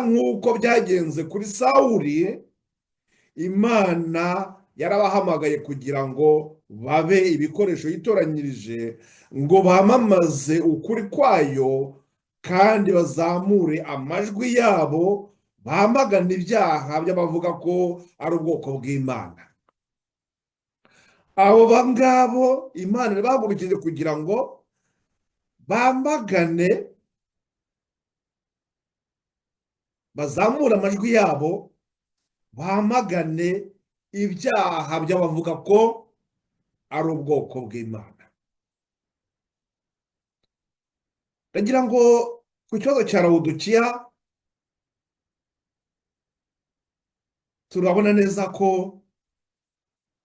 nk'uko byagenze kuri Sawuli, Imana yarabahamagaye kugira ngo babe ibikoresho yitoranyirije, ngo bamamaze ukuri kwayo kandi bazamure amajwi yabo bamagana ibyaha by'abavuga ko ari ubwoko bw'Imana. Abo bangabo Imana bahagurukije kugira ngo bamagane, bazamure amajwi yabo bamagane ibyaha by'abavuga ko ari ubwoko bw'Imana. Ndagira ngo ku kibazo cya Lawodikiya turabona neza ko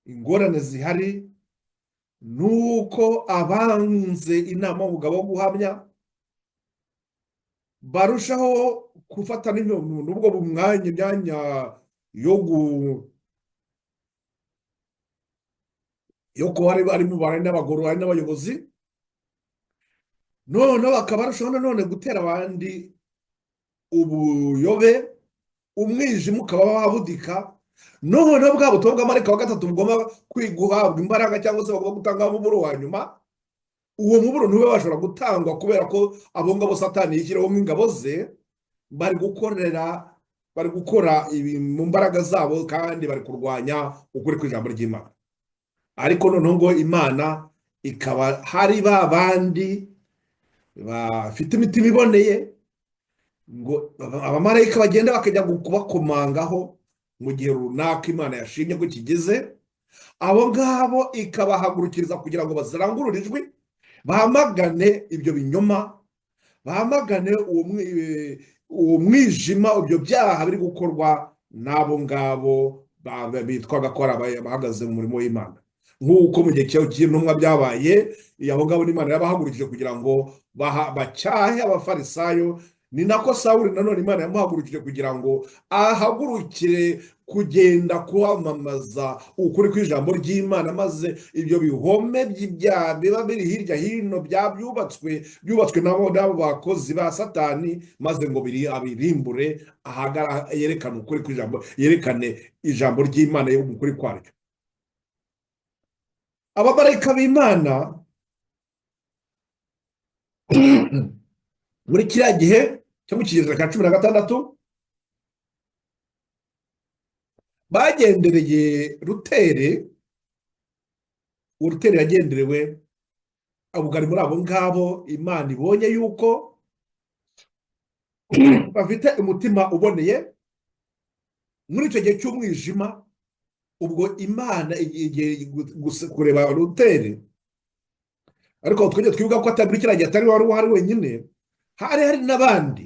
ingorane zihari nuko abanze inama y'umugabo wo guhamya barushaho gufata n'ubwo bumwanya imyanya yo kuba ari mu bantu n'abagore ari n'abayobozi, noneho bakaba barushaho nanone gutera abandi ubuyobe, umwijima ukaba wabudika. Noneho bwa butumwa bwa marayika wa gatatu bugomba guhabwa imbaraga cyangwa se bagomba gutanga umuburo wa nyuma, uwo muburo ntube washobora gutangwa kubera ko abo ngabo Satani yishyiraho nk'ingabo ze, bari gukora ibi mu mbaraga zabo kandi bari kurwanya ukuri kw'ijambo ry'Imana. Ariko noneho ngo Imana ikaba hari ba bandi bafite imitima iboneye, ngo abamarayika bagenda bakajya kubakomangaho mu gihe runaka Imana yashimye ko kigeze, abo ngabo ikabahagurukiriza kugira ngo bazarangurure ijwi, bamagane ibyo binyoma, bamagane uwo mwijima, ibyo byaha biri gukorwa n'abo ngabo bitwaga ko ari abahagaze mu murimo w'Imana. Nk'uko mu gihe cy'intumwa byabaye, abo ngabo n'Imana yabahagurukije kugira ngo bacyahe abafarisayo. Ni nako Sawuli nanone Imana yamuhagurukije kugira ngo ahagurukire kugenda kwamamaza ukuri kw'ijambo ry'Imana, maze ibyo bihome by'ibyaha biba biri hirya hino byubatswe n'abo bakozi ba Satani, maze ngo abirimbure, yerekane ukuri kw'ijambo, yerekane ijambo ry'Imana mu kuri kwaryo. Abamarayika b'Imana muri kiriya gihe cyo mu kigereranyo cya 16 bagendereye Ruteri. Ruteri yagenderewe ubwo ari muri abo ngabo Imana ibonye yuko bafite umutima uboneye muri icyo gihe cy'umwijima. Ubwo Imana igiye kureba Ruteri, ariko twajya twibuka ko atari kiriya gihe atari wari uhari wenyine, hari hari n'abandi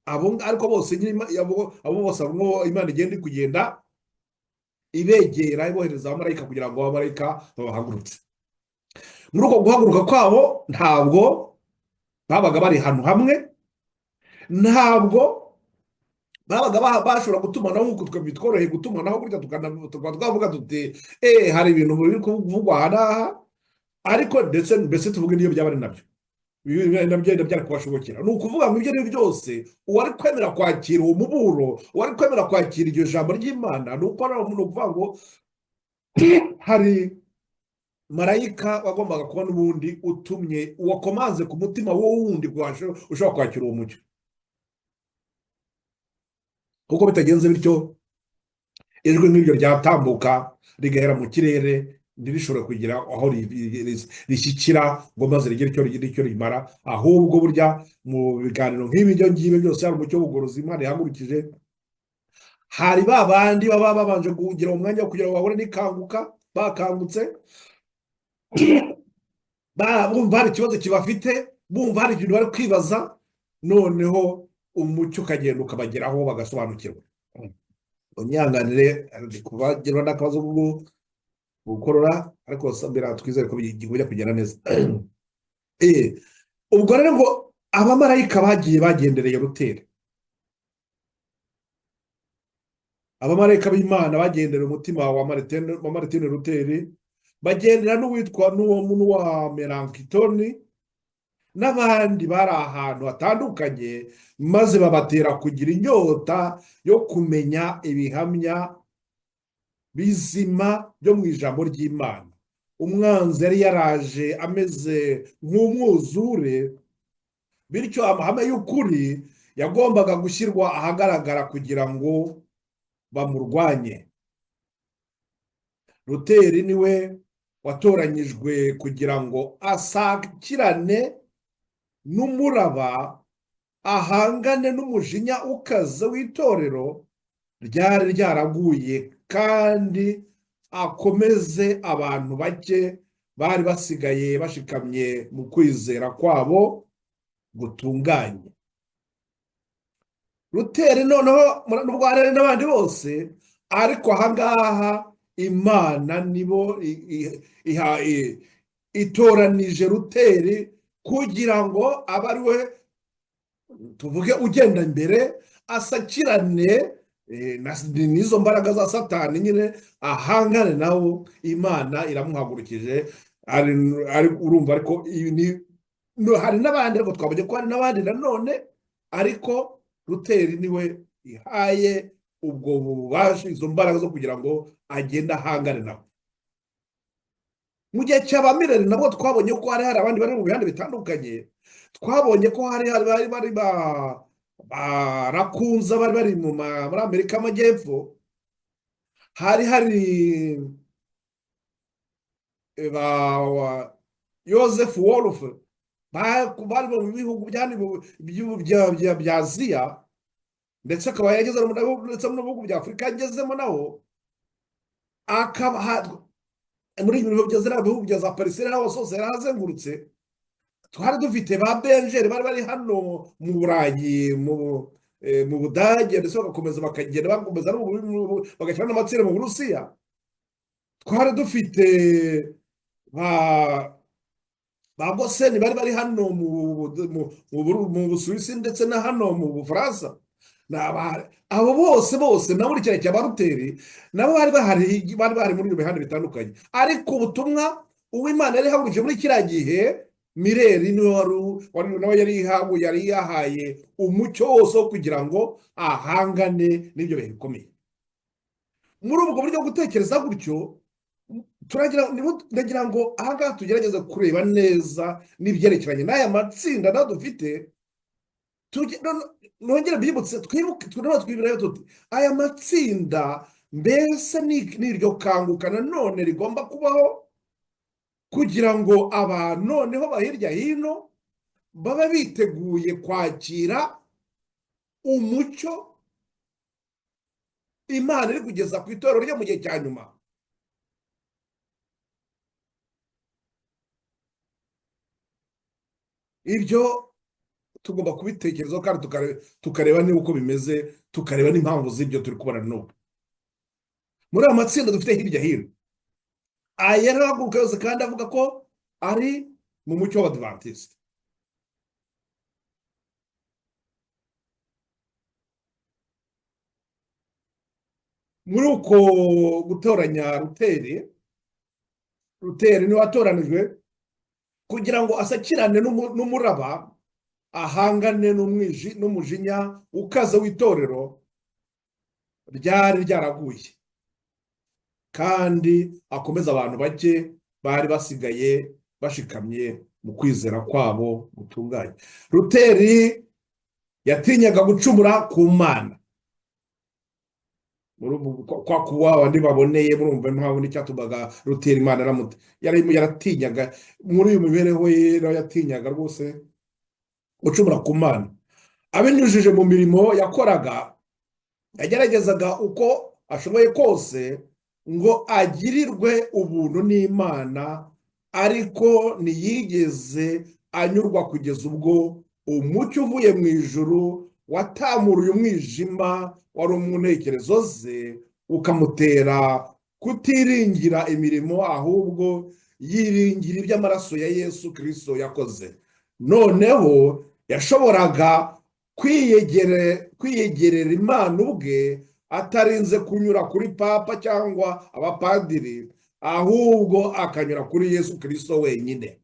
abo, ariko bose abo bose Imana igenda kugenda ibegera ibohereza abamarayika kugira ngo abamarayika babahagurutse. Muri uko guhaguruka kwabo ntabwo babaga bari ahantu hamwe, ntabwo babaga bashobora gutumanaho nk'uko twe bitworoheye gutumanaho gutya, tukaba twavuga tuti hari ibintu biri kuvugwa aha n'aha, ariko ndetse mbese tuvuge niyo byaba ari nabyo nabyo byari kubashobokera. Ni ukuvuga ngo ibyo ari byo byose, uwari kwemera kwakira uwo muburo, uwari kwemera kwakira iryo jambo ry'Imana, ni uko ari ukuvuga ngo hari marayika wagombaga kuba n'ubundi utumye uwakomanze ku mutima wo wundi ushobora kwakira uwo mucyo. Kuko bitagenze bityo, ijwi nk'iryo ryatambuka rigahera mu kirere, ntirishobore kugira aho rishyikira ngo maze rigire icyo rimara. Ahubwo burya mu biganiro nk'ibi ngibyo byose, hari umucyo w'ubugorozi Imana ihagurukije, hari ba bandi baba babanje kugira umwanya wo kugira ngo babone n'ikanguka, bakangutse bumva hari ikibazo kibafite, bumva hari ibintu bari kwibaza, noneho umucyo ukagenda ukabageraho bagasobanukirwa. Unyanganire kubagira n'akabazo gukorora, ariko twizere ko bijya kugenda neza. Ubwo rero ngo abamarayika bagiye bagendereye Ruteri, abamarayika b'Imana bagendereye umutima wa Martin Luteri, bagendera n'uwitwa n'uwa Melankitoni n'abandi bari ahantu hatandukanye, maze babatera kugira inyota yo kumenya ibihamya bizima byo mu ijambo ry'Imana. Umwanzi yari yaraje ameze nk'umwuzure, bityo amahame y'ukuri yagombaga gushyirwa ahagaragara kugira ngo bamurwanye. Luteri niwe watoranyijwe kugira ngo asakirane n'umuraba, ahangane n'umujinya ukaze w'itorero ryari ryaraguye, kandi akomeze abantu bake bari basigaye bashikamye mu kwizera kwabo gutunganye. Luteri noneho nubwo hari n'abandi bose, ariko ahangaha Imana nibo itoranije Luteri kugira ngo abe ari we tuvuge ugenda imbere, asakirane n'izo mbaraga za Satani nyine, ahangane nabo. Imana iramuhagurukije. Urumva, ariko hari n'abandi, ariko twabonye ko hari n'abandi nanone, ariko Luteri niwe ihaye ubwo bubasha, izo mbaraga zo kugira ngo agende ahangane nabo. Mu gihe cya Mireri nabwo twabonye ko hari abandi bari mu bihande bitandukanye. Twabonye ko hari bari barakunza bari bari muri Amerika y'Amajyepfo, hari ba Joseph Wolf bari mu bihugu bya Aziya, ndetse akaba yageze ndetse no mu bihugu bya Afurika yagezemo naho, akaba muri ibi bihugu bya za Palestina naho hose yarazengurutse. Twari dufite ba Benjeri bari bari hano mu Burayi, mu Budage, ndetse bagakomeza bakagenda bakomeza bagashyira n'amatsinda mu Burusiya. Twari dufite ba Goseni bari bari hano mu Busuwisi ndetse na hano mu Bufaransa. Abo bose bose na muri kiriya cya Luteri nabo bari bahari muri ibyo bihande bitandukanye, ariko ubutumwa Uwimana yari ihagurukije muri kiriya gihe, Mireri niwe nawe yari yahaye umucyo wose wo kugira ngo ahangane n'ibyo bihe bikomeye. Muri ubwo buryo gutekereza gutyo, ndagira ngo ahangaha tugerageze kureba neza n'ibyerekeranye n'aya matsinda nayo dufite. Nongere bibutse, twibuke twibwire tuti aya matsinda mbese n'iryo kanguka nanone rigomba kubaho kugira ngo abantu noneho bahirya hino babe biteguye kwakira umucyo Imana iri kugeza ku itorero ryo mu gihe cya nyuma. Ibyo tugomba kubitekerezaho kandi tukareba niba uko bimeze, tukareba n'impamvu z'ibyo turi kubona n'ubu muri aya matsinda dufite hirya hino. Aya yarahaguruka yose kandi avuga ko ari mu mucyo w'Abadivantisite. Muri uko gutoranya Luteri, Luteri niwe watoranijwe kugira ngo asakirane n'umuraba, ahangane n'umujinya ukaze w'itorero ryari ryaraguye, kandi akomeza abantu bake bari basigaye bashikamye mu kwizera kwabo gutunganye. Luteri yatinyaga gucumura ku Mana. Kwa kuba abandi baboneye, murumva impamvu n'icyatumaga Luteri Imana yaratinyaga muri uyu mibereho ye, yatinyaga rwose gucumura ku Mana. Abinyujije mu mirimo yakoraga, yageragezaga uko ashoboye kose ngo agirirwe ubuntu n'Imana, ariko ntiyigeze anyurwa kugeza ubwo umucyo uvuye mu ijuru watamuruye umwijima wari mu ntekerezo ze, ukamutera kutiringira imirimo, ahubwo yiringira iby'amaraso ya Yesu Kristo yakoze. Noneho yashoboraga kwiyegerera Imana ubwe, atarinze kunyura kuri Papa cyangwa abapadiri, ahubwo akanyura kuri Yesu Kristo wenyine.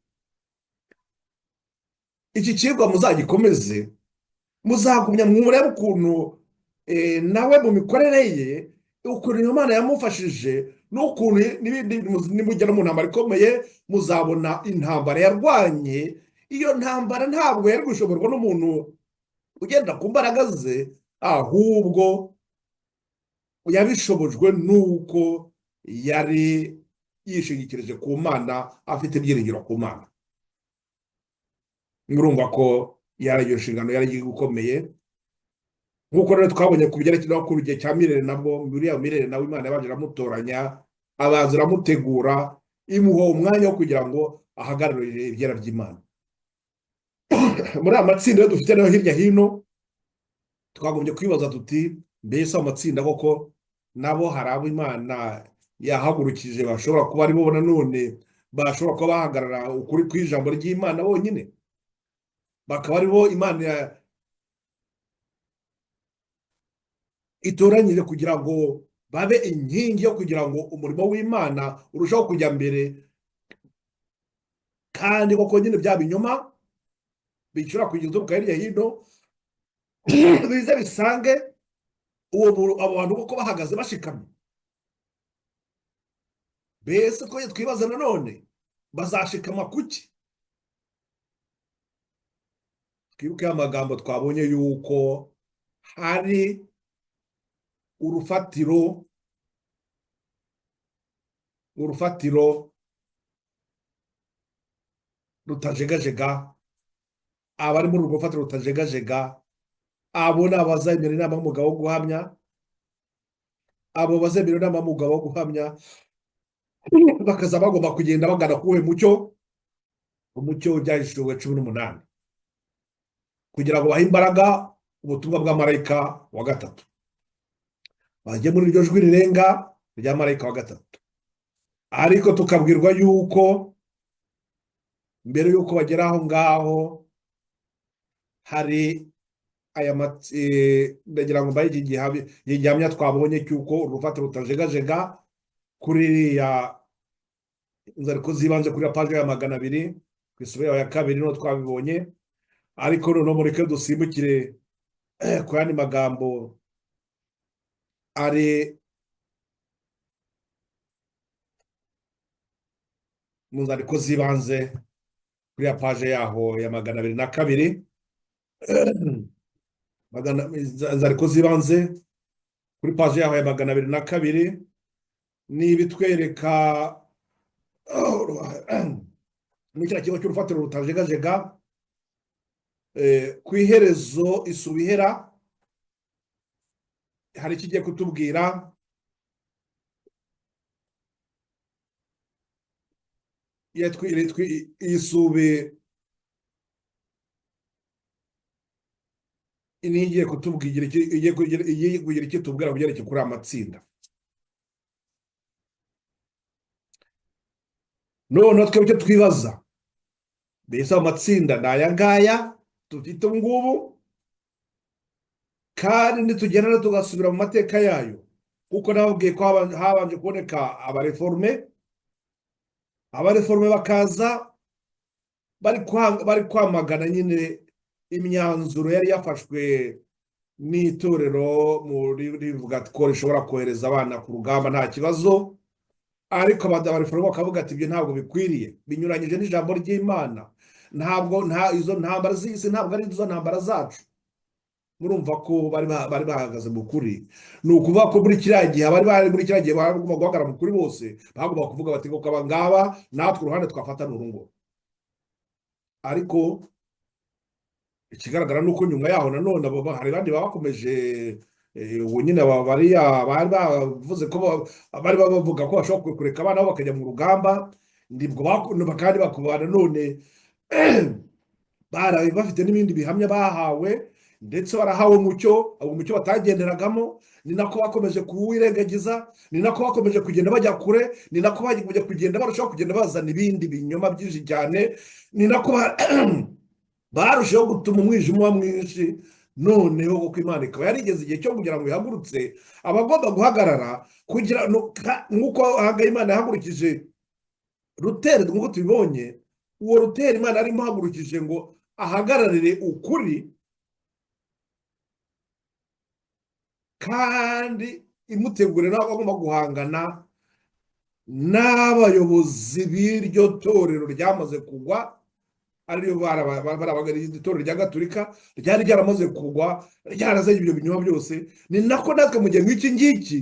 Iki kigwa muzagikomeze, muzagumya murebe ukuntu nawe mu mikorere ye, ukuntu Imana yamufashije, n'ukuntu n'ibindi. Nimugera mu ntambara ikomeye, muzabona intambara yarwanye. Iyo ntambara ntabwo yari gushoborwa n'umuntu ugenda ku mbaraga ze, ahubwo yabishobojwe n'uko yari yishingikirije ku Mana, afite ibyiringiro ku Mana. Murumva ko yari iyo nshingano yari ikomeye. Nk'uko rero twabonye ku byerekeye no ku gihe cya Mirere, nabwo uriya Mirere nawe Imana yabanje iramutoranya, abanza iramutegura, imuha umwanya wo kugira ngo ahagararire ibyera by'Imana. Muri aya matsinda rero dufite nayo hirya hino, twagombye kwibaza tuti: mbese amatsinda koko nabo hari abo Imana yahagurukije bashobora kuba aribo nanone bashobora kuba bahagarara ukuri kw'ijambo ry'Imana bonyine, bakaba aribo Imana itoranyije kugira ngo babe inkingi yo kugira ngo umurimo w'Imana urusheho kujya mbere, kandi koko nyine bya binyoma bishobora kugeza hirya hino bize bisange abo bantu koko bahagaze bashikamye? Mbese twajya twibaza nanone, bazashikama kuki? Twibuke amagambo twabonye yuko hari urufatiro rutajegajega. Abari muri urwo rufatiro rutajegajega, abo ni abazemera inama y'umugabo wo guhamya. Abo bazemera inama y'umugabo wo guhamya bakaza bagomba kugenda bagana kuwuhe mucyo? Umucyo w'Ibyahishuwe 18, kugira ngo bahe imbaraga ubutumwa bwa marayika wa gatatu, bajye muri iryo jwi rirenga rya marayika wa gatatu. Ariko tukabwirwa yuko mbere yuko bagera aho ngaho hari aya, ndagira ngo mbahe iki gihamya twabonye cy'uko urufatiro rutajegajega kuri iriya inzandiko z'ibanze, kuri paji ya 200 ku isura ya kabiri, niho twabibonye. Ariko noneho mureke dusimbukire ku yandi magambo ari mu nzandiko z'ibanze kuri ya paje yaho ya 202. Inzandiko z'ibanze kuri paje yaho ya 202 ni ibitwereka muri kiriya kigo cy'urufatiro rutajegajega, ku iherezo isuba ihera hari ikigiye kutubwira. Isubi igiye kutubwira, igiye kugira icyo tubwira ku byerekeye kuri aya matsinda. Noneho twebwe icyo twibaza, mbese amatsinda ni aya ngaya dufite ubu ngubu? Kandi nitugenda tugasubira mu mateka yayo, kuko nababwiye ko habanje kuboneka abareforume, abareforume bakaza bari kwamagana nyine imyanzuro yari yafashwe n'itorero rivuga ko rishobora kohereza abana ku rugamba nta kibazo. Ariko abareforume bakavuga ati ibyo ntabwo bikwiriye, binyuranyije n'ijambo ry'Imana, ntabwo izo ntambara z'isi ntabwo ari izo ntambara zacu. Murumva ko bari bahagaze mu kuri. Ni ukuvuga ko muri kiriya gihe abari bari muri kiriya gihe bagomba guhagarara mu kuri bose, bagomba kuvuga bati ngo aba ngaba natwe uruhande twafata ni uru nguru. Ariko ikigaragara ni uko nyuma yaho nanone hari abandi bakomeje, ubu nyine bariya bari bavuze ko bari bavuga ko bashobora kureka abana babo bakajya mu rugamba, nibwo kandi bakuba nanone bari bafite n'ibindi bihamya bahawe, ndetse barahawe umucyo, uwo mucyo batagenderagamo, ni nako bakomeje kuwirengagiza, ni nako bakomeje kugenda bajya kure, ni nako bakomeje kugenda barushaho kugenda bazana ibindi binyoma byinshi cyane, ni nako barushaho gutuma umwijima uba mwinshi. Noneho kuko Imana ikaba yarigeze igihe cyo kugira ngo ihagurutse abagomba guhagarara, kugira nk'uko Imana yahagurukije Ruteri, nk'uko tubibonye, uwo Ruteri Imana yarimo ihagurukije ngo ahagararire ukuri, kandi imutegure nawe agomba guhangana n'abayobozi b'iryo torero ryamaze kugwa, ariyo itorero rya Gatolika ryari ryaramaze kugwa, ryarazanye ibyo binyoma byose. Ni nako natwe mu gihe nk'iki ngiki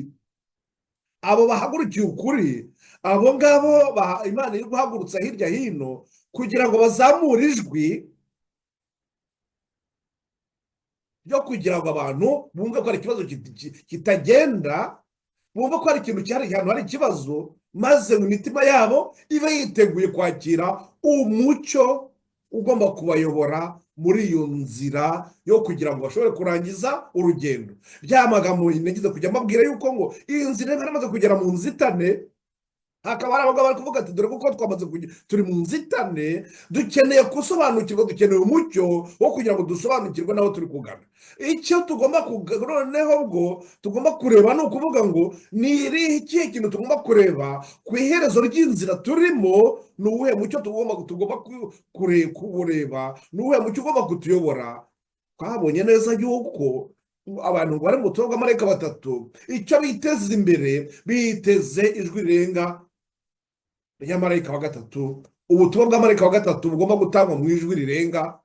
abo bahagurukiye ukuri, abo ngabo Imana iri guhagurutsa hirya hino kugira ngo bazamure ijwi ryo kugira ngo abantu bumve ko hari ikibazo kitagenda, bumve ko hari ikintu cyari ahantu hari ikibazo, maze mu mitima yabo ibe yiteguye kwakira umucyo ugomba kubayobora muri iyo nzira yo kugira ngo bashobore kurangiza urugendo. Bya magambo nagize kujya mbabwira yuko ngo iyi nzira yaramaze kugera mu nzitane, hakaba hari abagabo bari kuvuga ati dore kuko twamaze turi mu nzitane, dukeneye gusobanukirwa, dukeneye umucyo wo kugira ngo dusobanukirwe n'aho turi kugana. Icyo tugomba noneho bwo tugomba kureba ni ukuvuga ngo ni ikihe kintu tugomba kureba ku iherezo ry'inzira turimo, ni uwuhe mucyo tugomba kureba, ni uwuhe mucyo ugomba kutuyobora. Twabonye neza yuko abantu bari mu butumwa bw'amarayika batatu icyo biteze imbere, biteze ijwi rirenga ry'amarayika wa gatatu. Ubutumwa bw'amarayika wa gatatu bugomba gutangwa mu ijwi rirenga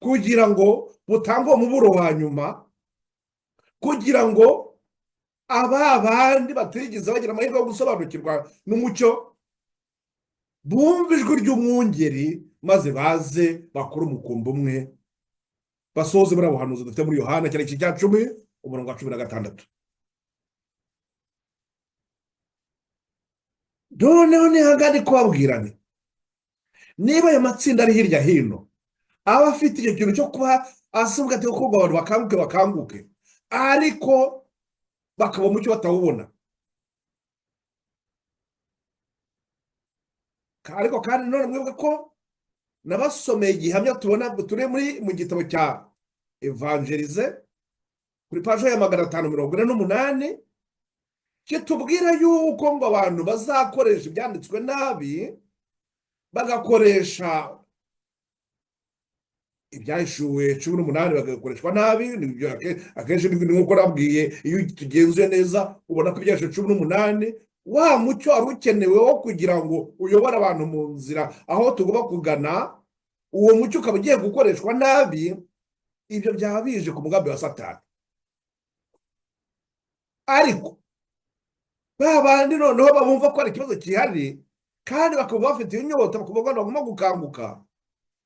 kugira ngo butangwe umuburo wa nyuma, kugira ngo aba bandi batigeze bagira amahirwe yo gusobanukirwa n'umucyo bumve ijwi ry'umwungeri, maze baze bakore umukumbi umwe, basoze muri buhanuzi dufite muri Yohana cyane cya 10 umurongo wa 16. Noneho nihangane kubabwirane, niba ayo matsinda ari hirya hino aba afite icyo kintu cyo kuba asabwa ati ko abantu bakanguke bakanguke, ariko bakaba umucyo batawubona. Ariko kandi none mwibuke ko nabasomeye igihamya tubona turi muri mu gitabo cya Evangelize kuri paje ya 548 kitubwira yuko ngo abantu bazakoresha ibyanditswe nabi, bagakoresha ibyahishuwe 18 bagakoreshwa nabi. Akenshi nk'uko nabwiye, iyo tugenzuye neza ubona ko ibyahishuwe 18 wa mucyo wari ukenewe wo kugira ngo uyobore abantu mu nzira aho tugomba kugana, uwo mucyo ukaba ugiye gukoreshwa nabi, ibyo byaba bije ku mugambi wa Satani. Ariko ba bandi noneho babumva ko hari ikibazo gihari kandi bakaba bafite inyota, bakaba bagomba gukanguka,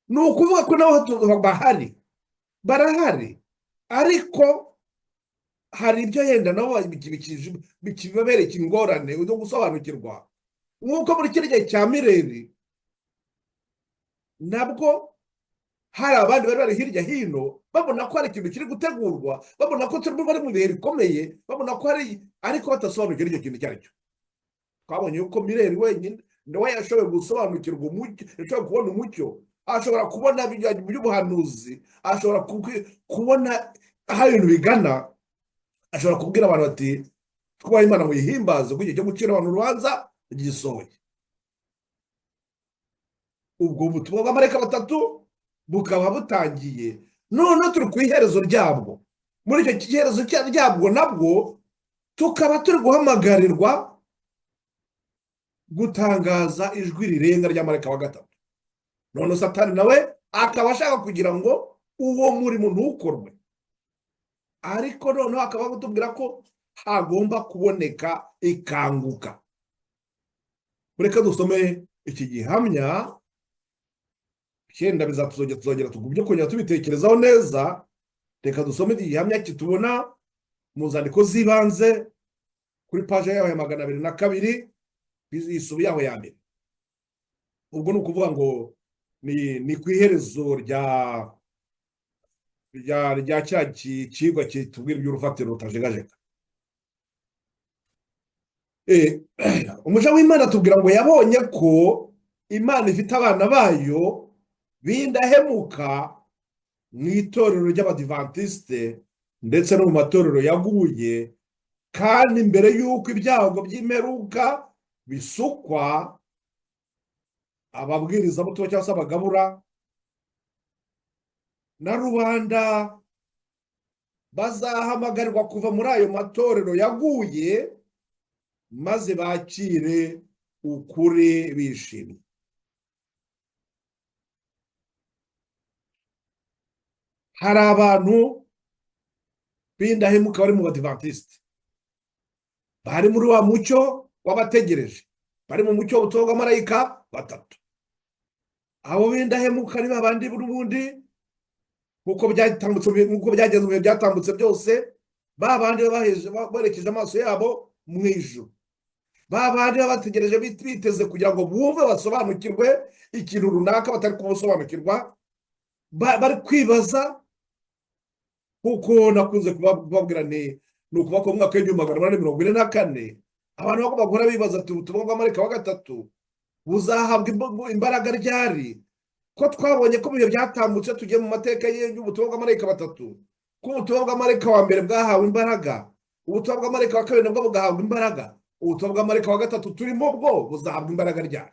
ni ukuvuga ko nabo bahari, barahari, ariko hari ibyo yenda nabo bikibabereka ingorane zo gusobanukirwa. Nk'uko muri kiriya gihe cya Mireri nabwo hari abandi bari bari hirya hino babona ko hari ikintu kiri gutegurwa, babona ko turimo bari mu bihe bikomeye, babona ko hari, ariko batasobanukirwa icyo kintu icyo ari cyo. Twabonye yuko Mireri wenyine nawe yashoboye gusobanukirwa umucyo, yashoboye kubona umucyo, ashobora kubona iby'ubuhanuzi, ashobora kubona aho ibintu bigana, ashobora kubwira abantu ati twubahe Imana muyihimbaze kuko igihe cyo gucira abantu urubanza gisohoye. Ubwo butumwa bw'amarayika batatu bukaba butangiye, none turi ku iherezo ryabwo. Muri icyo iherezo ryabwo nabwo tukaba turi guhamagarirwa gutangaza ijwi rirenga ry'amarayika wa gatatu. None Satani nawe akaba ashaka kugira ngo uwo murimo ntukorwe, ariko noneho akaba kutubwira ko hagomba kuboneka ikanguka. Reka dusome iki gihamya, cyenda bizatuzongera tugumye kongera tubitekerezaho neza. Reka dusome iki gihamya kitubona mu nzandiko z'ibanze kuri paje yaho ya 202, isubi yaho ya mbere. Ubwo ni ukuvuga ngo ni ku iherezo rya cya kigwa kitubwira iby'urufatiro rutajegajega. Umuja w'Imana atubwira ngo yabonye ko Imana ifite abana bayo b'indahemuka mu itorero ry'Abadivantisite ndetse no mu matorero yaguye, kandi mbere y'uko ibyago by'imperuka bisukwa Ababwirizabutumwa cyangwa se abagabura na rubanda bazahamagarirwa kuva muri ayo matorero yaguye, maze bakire ukuri bishimye. Hari abantu b'indahemuka bari mu Badivantiste, bari muri wa mucyo w'abategereje, bari mu mucyo w'ubutumwa bw'amarayika batatu. Abo b'indahemuka ni babandi n'ubundi, nk'uko byatambutse, nk'uko byagenze mu bihe byatambutse byose, ba bandi baherekeje amaso yabo mu ijuru, ba bandi baba bategereje biteze kugira ngo bumve basobanukirwe ikintu runaka batari kubusobanukirwa, bari kwibaza. Nk'uko nakunze kubabwira ni ukuvuga ko mu mwaka w'1844 abantu bagomba guhora bibaza ati ubutumwa bw'amarayika wa gatatu buzahabwa imbaraga ryari, ko twabonye ko mu bihe byatambutse tugiye mu mateka y'ubutumwa bw'amarayika batatu, ko ubutumwa bw'amarayika wa mbere bwahawe imbaraga, ubutumwa bw'amarayika wa kabiri nabwo bugahabwa imbaraga, ubutumwa bw'amarayika wa gatatu turimo bwo buzahabwa imbaraga ryari.